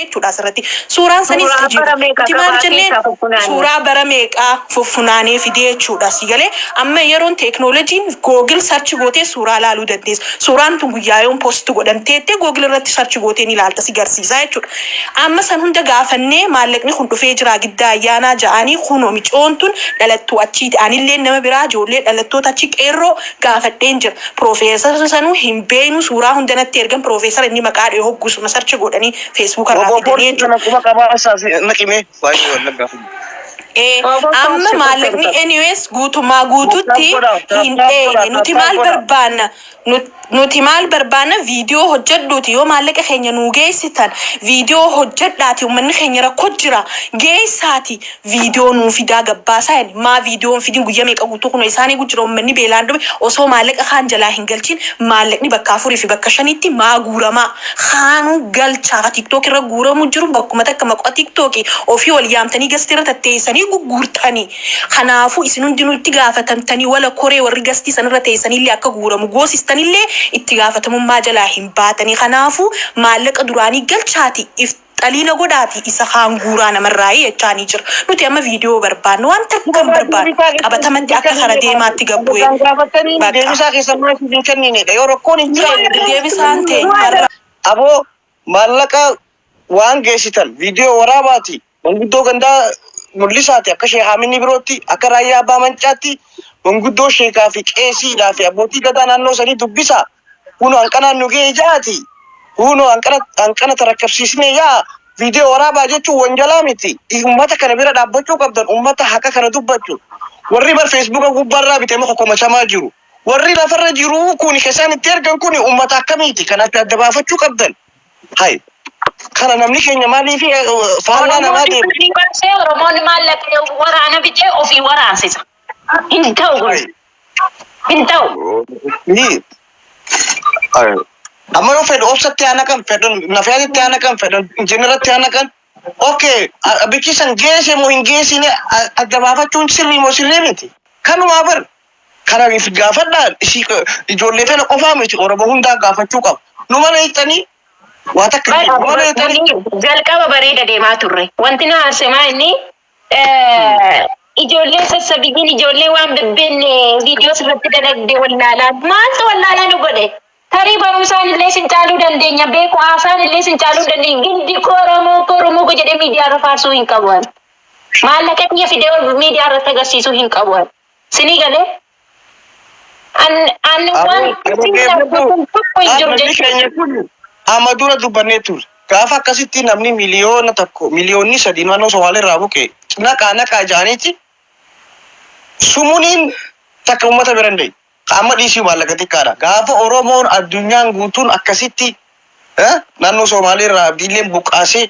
Jechuudha asirratti. Suuraan sanis Suuraa kijiba. bara meeqa Nuti maal gabaa jenneen keessaa fuffunaanne. Suuraa bara meeqaa fuffunaanee fidee jechuudha. Si galee, amma yeroon teeknooloojiin Google search gootee suuraa laaluu dandeessa. Suuraan tun guyyaa yoom post godhamteettee Google irratti search gootee ni ilaalta, si garsiisa jechuudha. Amma san hunda gaafannee, maallaqni kun dhufee jira Giddaa Ayyaanaa ja'anii, kunoo micoon tun dhalattuu achiiti. Anillee nama biraa ijoollee dhalattoota achi qeerroo gaafadheen jira. Piroofeesara sanuu hin beeknu, suuraa hunda natti ergan. Piroofeesara inni maqaa dhee hoggusuma search godhanii Facebook irraa Obbo fidanii Poolisii jechuudha. kana quba qabaa isaa naqimee baay'ee wallaggaa. Obbo Amma Poolisii maallaqni godha. anyways guutumaa guututti Tap godha, hin tap godha, dheeyne. Nuti tap maal godha. barbaanna? Nuti maal barbaanna? Viidiyoo hojjedhuuti yoo maallaqa keenya nuu geessitan, viidiyoo hojjedhaati, uummanni keenya rakkoo jira, geessaati viidiyoo nuu fidaa gabbaasaa jedhe. Maa viidiyoon fidin? Guyyaa meeqa guutuu kun isaanii jira, uummanni beelaan dhume, osoo maallaqa kaan jalaa hin galchin maallaqni bakka afurii fi bakka shanitti maa guuramaa? Kaanuu galchaa, ka TikTok irra guuramu jiru bakkuma takka maqaa TikTokii ofii wal yaamtanii guest irra tatteessanii gugguurtanii. Kanaafuu isin hundinuu itti gaafatamtanii, wala koree warri guest sanirra teessanillee akka guuramu goosistanillee itti gaafatamummaa jalaa hin baatanii. Kanaafuu maallaqa duraanii galchaati, if xaliila godhaati, isa kaan guuraa namarraa jechaanii jira. Nuti amma viidiyoo barbaannu, waan takka hin barbaannu, qabatamatti akka kara deemaatti gabbu'e. Gaafatanii Bakka. Deebisaa keessa maal hin kenninedha yoo rakkoon hin jiraanne. Deebisaan ta'e har'a. Aboo, maallaqa waan geessitan viidiyoo waraabaati, manguddoo gandaa mul'isaati, akka sheekaaminni birootti, akka Raayyaa Abbaa Mancaatti manguddoo sheekaa fi qeesiidhaa fi abbootii gadaa naannoo sanii dubbisaa. Kunoo hanqanaan nu ga'e jaati. Kunoo hanqana hanqana tarakkabsiisnee yaa viidiyoo waraabaa jechuun wanjalaa miti. Uummata kana bira dhaabbachuu qabdan, uummata haqa kana dubbachuu. Warri bar Facebooka gubbaarraa bitee muka komachamaa jiru. Warri lafarra jiru kun keessaan itti ergan kun uummata akkamiiti? Kan adda adda baafachuu qabdan. Hai. Kana namni keenya maaliif faallaa namaa Oromoon deema? ofii baasee, Oromoon maallaqa waraana bitee ofii waraansisa. Hin ta'u kun. Hai. Hin ta'u. Ni. Hai. Amma yoo fedhu obsatti haa naqan, fedhan nafiyaatitti haa naqan, fedhan injiinaratti haa naqan. Okay, bikki san geesse moo hin geessine adda baafachuun sirrii moo sirrii miti? Kanumaa bar. Kana if gaafadhaa, isii ijoollee tana qofaa miti, Oromoo hundaa gaafachuu qaba. Nu mana hiixanii waa takka hin jiru. Nu mana hiixanii. Jalqaba bareeda deemaa turre. Wanti na aarse maa inni ijoollee sassabiyyiin, ijoollee waan bebbeenne viidiyoo sirratti dalagde wallaalaa maaltu wallaalaa nu godhe? Tarii barumsaan illee sin caaluu dandeenya, beeku haasaan illee sin caaluu dandeenya. Gindi koo Oromoo koo Oromoo koo jedhee miidiyaa irra faarsuu hin qabu ani. Maallaqa kiyya fidee ol miidiyaa irratti agarsiisuu hin qabu ani. Sinii galee? An waan tokko hin jiru Namni jechuudha. keenya kun amma dura dubbannee turre. Gaafa akkasitti namni 1 miliyoona, 3 miliyoonni naannoo Somaalee irraa buqe naqaa naqaa jaaniiti, sumuuniin takka uummata bira hin dhayin. Amma dhiisii, maallaqa xiqqaadha. Gaafa Oromoon addunyaan guutuun akkasitti naannoo Somaalee irraa abdiilleen buqqaasee,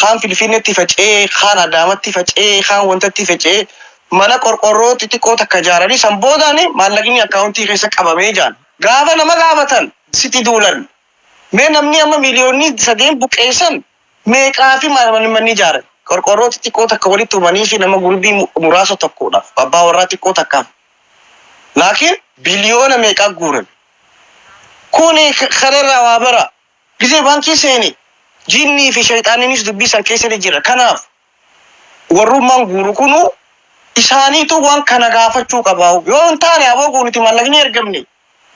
kaan Finfinneetti faca'ee, kaan Adaamatti faca'ee, kaan wantatti faca'ee, mana qorqorroo xixiqqoo takka ijaaranii san boodaan maallaqni akkaawuntii keessa qabamee jaan. Gaafa nama gaafatan sitti duulan. Mee namni amma 3 miliyoonni buqqeessan meeqaa fi manni ijaaran? Qorqorroo xixiqqoo takka walitti uumanii fi nama gurbii muraasa tokkodhaaf, abbaa warraa xiqqoo takkaaf. Laakiin biliyoona meeqaa guuran? Kuni kanarraa waa bara. Gisee baankii seeni jinnii fi shayxaaninis dubbii san keessa ni jira. Kanaaf warrummaan guuru kunu isaaniitu waan kana gaafachuu qaba. Yoo hin taane, aboo guuniti maallaqni ergamne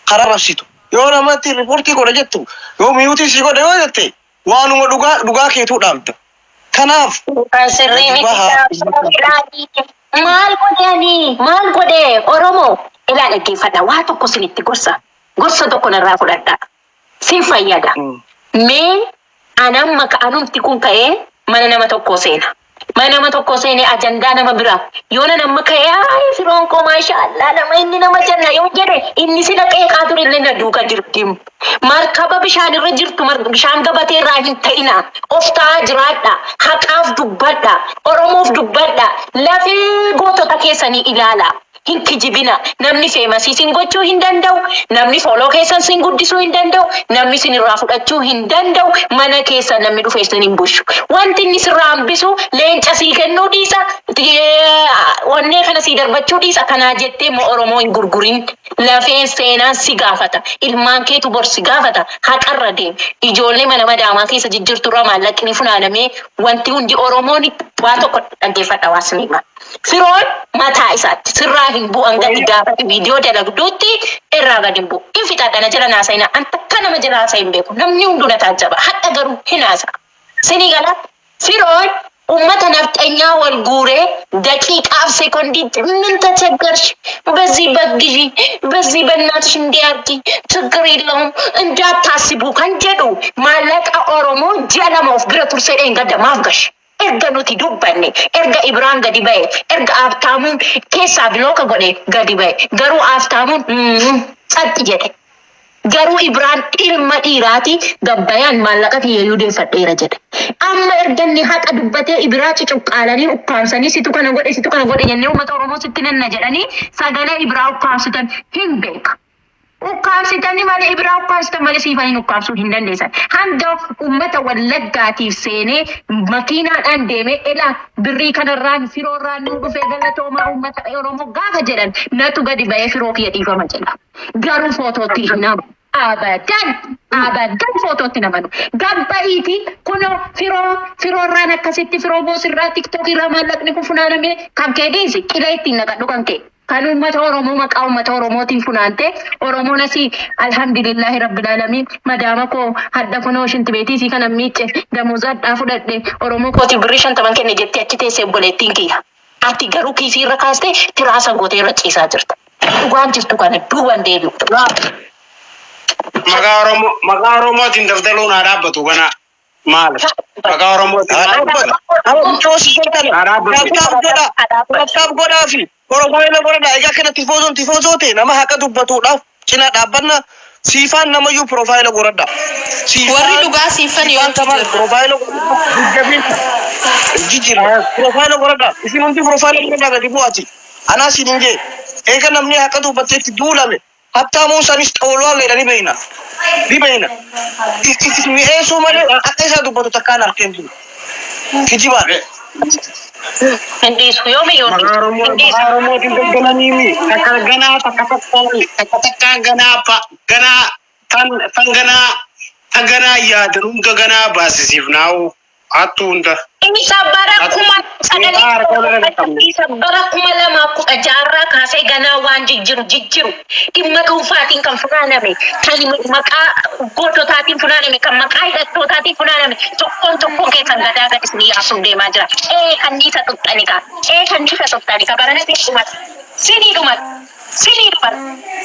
karaa rabsitu. Yoo namatti report godha jettu, yoo mute si godha yoo jette, waanuma dhugaa dhugaa keetuu dhaabda. Kanaaf Kan sirrii miti. bahaa. Maal godhanii? Maal godhee? Oromoo ilaa, dhaggeeffadha. Waa tokko isinitti gorsa. Gorsa tokko narraa fudhadha. Sin fayyada. Mee anamma anumti kun ka'ee mana nama tokkoo seena. Mana nama tokkoo seenee ajandaa nama biraa. Yoo nan amma ka'ee, "Ayi, firoon koo maashaallah, nama inni nama janna," yoo jedhe, inni sila qeeqaa ture illee na duuka jirti. Markaba bishaan irra jirtu bishaan gabatee irraa hin ta'ina. Of ta'aa jiraadha. Haqaaf dubbadha. Oromoof dubbadha. Lafee gootota keessanii ilaala. Hin kijibina. Namni famous isin gochuu hin danda'u. Namni follow keessan sin guddisuu hin danda'u. Namni isin irraa fudhachuu hin danda'u. Mana keessa namni dhufe isin hin bushu. Wanti inni sirraa hambisu leenca sii kennuu dhiisa. Wannee kana sii darbachuu dhiisa. Kanaa jettee immoo Oromoo hin gurgurin. Lafeen seenaan si gaafata. Ilmaan keetu bor si gaafata. Haqarra deemi. Ijoollee mana madaamaa keessa jijjiirturraa maallaqni funaanamee wanti hundi Oromoon waa tokko dhaggeeffadha waa sinima. Firoon mataa isaatti sirraa hin bu'an gadi gaafate viidiyoo dalagduutti irraa gadi hin bu'u. Hin fixadha na jala naasa'ina. An takka nama jala haasa'e hin beeku. Namni hunduu na taajjaba. Hadha garuu hin haasa'a. Sinii gala firoon ummata nafxanyaa wal guuree daqiiqaaf sekondiitti ምን ተቸገርሽ፣ በዚህ በግዢ በዚህ በእናትሽ እንዲያርጊ ችግር የለውም እንዳታስቡ kan jedhu maallaqa Oromoo ji'a 2 of bira tursee dheengadda maaf gashe? Erga nuti dubbanne, erga Ibraan gadi ba'e, erga Aftaamuun keessaa block godhe gadi ba'e, garuu Aftaamuun tsatti jedhe. Garuu Ibraan ilma dhiiraati gabbayaan maallaqa kiyyayyuu deeffadheera jedhe. Amma erga inni haqa dubbatee Ibraa cucuqqaalanii ukkaamsanii situ kana godhe, situ kana godhe jennee uummata Oromoo sitti nanna jedhanii sagalee Ibraa ukkaamsitan hin beeka. Ukkaamsitanii malee, Ibraa ukkaamsitan malee siifaniin ukkaamsuu hin dandeessan. Hanga uummata Wallaggaatiif seenee makiinaadhaan deemee elaa birrii kanarraan firoorraan nuu dhufee galatoomaa uummata Oromoo gaafa jedhan natu gadi ba'ee firoo kiyya dhiifama jedha. Garuu footootti hin amanu. Abadan abadan footootti hin amanu. Gabba'iiti kunoo firoo firoorraan akkasitti firoo boosirraa tiktookirraa maallaqni kun funaanamee kan kee dhiisi qilee ittiin naqadhu kan kee. Kan uummata Oromoo maqaa uummata Oromootiin funaante Oromoon asii alhamdulillahi rabbil alamiin madaama koo hadha kunoo shinti beetii isii kana miicce damuuza hadhaa fudhadhe Oromoo kootiif birrii 50n kenne jettee achi teessee obboleettiin kiyya. Ati garuu kiisii irra kaastee tiraasa gootee irra ciisaa jirta. Dhugaan jirtu kana duuban deebi'u. Maqaa Oromoo maqaa Oromootiin dafdaluun haa dhaabbatu ganaa. Maal? Maqaa Oromootiin Haa maal? dhaabbatu. Amma mucoo si kana Haa dhaabbatu. tap tap godhaa. Tap tap godhaa fi Oromoo godhadha. Egaa kana tifoozoon tifoozoo ta'e nama haqa dubbatuudhaaf cinaa dhaabbanna siifaan namayyuu profile godhadha. Warri Siifaan dhugaa siifan siifaan yoomtu kamal jirra. profile jijjiirra. Profile godhadha. Isin hundi profile godhadha gadi bu'aati. Anaa siin hin jee. Eega namni haqa dubbatteetti duulame Habtaamuun sanis xawolwaa jedha ni beekna. Ni beekna. Itti mi'eessuu malee akka isaa dubbatu takkaan harkeen jiru. Kijibaan. Hin dhiisu yoomiyyuu hin Maqaa dhiisu. Oromoo Hin dhiisu. maqaa Oromootiin daldalanii mi takka ganaa takka takkaan takka takkaan ganaa pa ganaa tan tan ganaa tan ganaa yaadan hunda ganaa baasisiifnaawu hattuu hunda. Isa bara kuma sagalee Maqaa harka walirra hin qabne. isa bara 2016rraa kaasee ganaa waan jijjiru jijjiru dhimma dhuunfaatiin kan funaaname, kan maqaa goototaatiin funaaname, kan maqaa hidhattootaatiin funaaname tokkoon tokkoon keessan gadaa gad isinii yaasuuf deemaa jira. Ee kanniisa xuxxani kaa. Ee kanniisa xuxxani kaa. Barana sinii dhumata. Sinii dhumata. Sinii dhumata.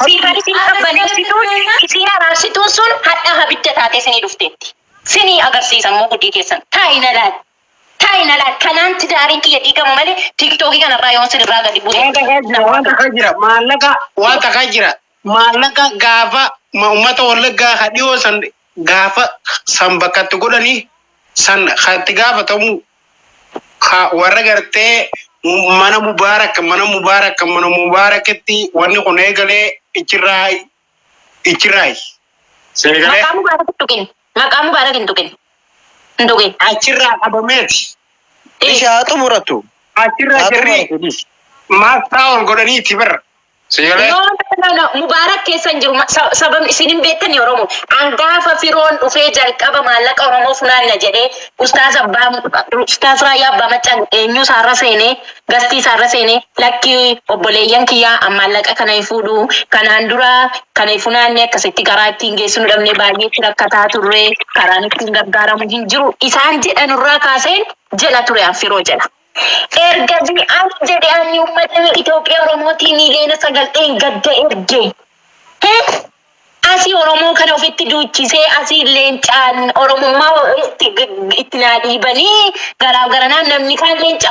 Siifan isin qabbaneessituun isin araarsituun sun hadhaa habidda taatee sinii dhufteetti. Sinii agarsiisa immoo gudii keessan. Taa'i na laal. Taa'i na laal. Kanaan tidaariin kiyya diigamu malee tiiktookii kanarraa yoon sinirraa gadi bu'e. Waan takkaa jira, waan takkaa jira. Maallaqa waan takkaa jira. Maallaqa gaafa uummata Wallaggaa ka dhiyoo san gaafa san bakkatti godhanii san ka itti gaafatamu ka warra gartee mana mubaarak mana mubaarak mana mubaarakitti wanni kun eegalee ichirraa ichirraayi. Seegalee Maqaa mubaarak hin tuqin. Maqaa mubaarak hin tuqin. Hin tuqin. Achirraa qabameeti. Ishee haa xumuratu. Achirraa Haa jarri xumuratu dhis. maastaa ol godhaniiti bar. Seegalee. No, no, no, Mubaarak keessa hin jiru. Sababni isin hin beektani Oromoo. Angaafa firoon dhufee jalqaba maallaqa Oromoo funaanna jedhee Ustaaz Abbaa Ustaaz Raayyaa Abbaa Maccaa eenyu isaarra seenee gastii isaarra seenee lakki obboleeyyan kiyyaa an maallaqa kana hin fuudhu, kanaan dura kana hin funaanne, akkasitti karaa ittiin geessinu dhabne, baay'eetti rakkataa turre, karaan ittiin gargaaramu hin jiru isaan jedhanurraa kaaseen jala ture an firoo jala. Ergasii ani jedhe ani uummata Itoophiyaa Oromootii miiliyoona 9 dheengadda erge. Asii Oromoo kana ofitti duuchisee asii leencaan Oromummaa itti itti naa dhiibanii garaaf garanaan namni kaan leenca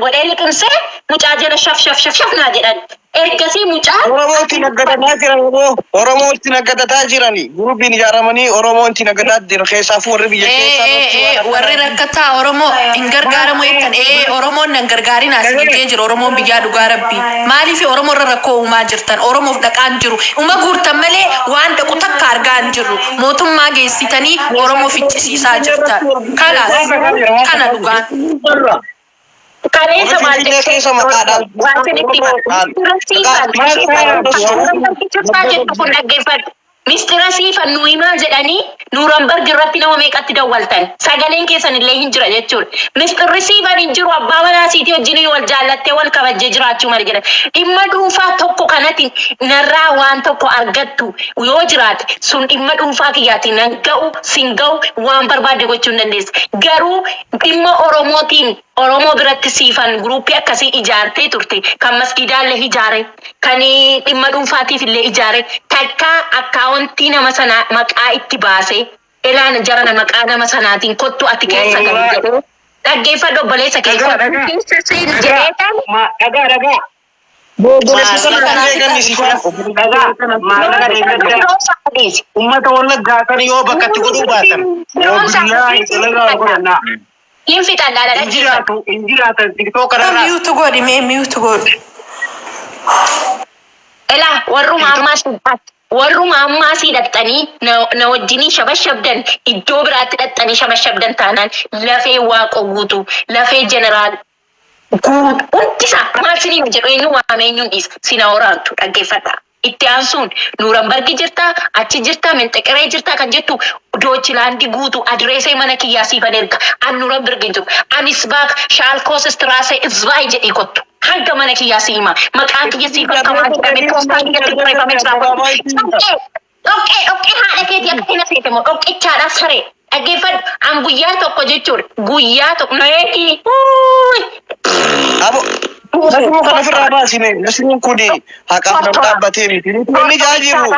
godhee liqimsee mucaa jala shaf shaf shaf shaf naa jedhan. Ergasii mucaan Oromootti naggadataa jiran immoo Oromootti naggadataa jirani. Gurupiin ijaaramanii Oromootti naggadaa jiran keessaafuu warri biyya keessaa Ee ee warri rakkataa Oromoo hin gargaaramu jettan ee Oromoon nan gargaarin as jee jira Oromoon biyyaa dhugaa rabbi. Maaliif Oromoo irra rakkoo uumaa jirtan Oromoof dhaqaan jiru. Uma guurtan malee waan dhaqu takka argaa hin jirru. Mootummaa geessitanii Oromoo ficcisiisaa jirtan. Kalaas kana dhugaan. Kaleessa Warri maal Finfinnee jettee keessa maqaadhaan waan sinitti hima. maqaadhaan Mistira siifan jettu kun dhaggeeffadhu. Mistira siifan nu himaa jedhanii Nuurambarg irratti nama meeqatti dawwaltan. Sagaleen keessan illee hin jira jechuudha. Mistirri siifan hin jiru abbaa manaa siitii wajjin wal jaallattee wal kabajjee jiraachuu malee jedhan. Dhimma dhuunfaa tokko kanatti narraa waan tokko argattu yoo jiraate sun dhimma dhuunfaa kiyyaatiin nan ga'u sin ga'u waan barbaadde gochuu hin dandeessa. Garuu dhimma Oromootiin Oromoo biratti siifan guruupii akkasii ijaartee turte kan masgiidaallee ijaare kan dhimma dhuunfaatiif illee ijaare takka akkaawuntii nama sanaa maqaa itti baasee elaan jarana maqaa nama sanaatiin kottu ati keessa gali jedhee dhaggeeffadhu obboleessa kee Dhagaa, kottu dhagaa. keessa seeni jedhee tan Dhagaa, dhagaa. Obboleessa sana kan eegan si Dhagaa. Maallaqa deeggarsa. Uummata Wallaggaa kan yoo bakka itti godhuu baatan. Biyyaa dalagaa godhannaa. Hin fixadhaa Hin dhaggeeffadhu. jiraatu, hin jiraatan TikTok kanarraa. Mute godhi mee mute godhi. Elaa warruma ammaa si warruma ammaa si dhaqxanii na na wajjinii shabashabdan iddoo biraatti dhaqxanii shabashabdan taanaan lafee waaqoo guutuu lafee jeneraal guutuu hundisaa maal siniin jedhu eenyu waame eenyuun dhiisa sina horaantu dhaggeeffadha. Itti aansuun Nuurambargi jirtaa achi jirtaa Minxiqiree jirtaa kan jettu Doochilaandi guutuu adireesee mana kiyyaa siifan erga an Nuurambargi hin jiru anis baak shaalkoos istiraasee izbaay jedhii kottu. Hanga mana kiyyaa si hima. Maqaan kiyya siifan kamaa jedhamee poostaa kiyyatti barreeffamee jira. Dhoqqee dhoqqee dhoqqee haadha keetii akka hin seete moo dhoqqichaadha saree. Dhaggeeffadhu an guyyaa tokko jechuudha guyyaa tokko na eegi. Abo Nasruu kan ofirraa baasine Nasruun kun haqaaf nama dhaabbatee miti. Nuti wanni jaa jirru.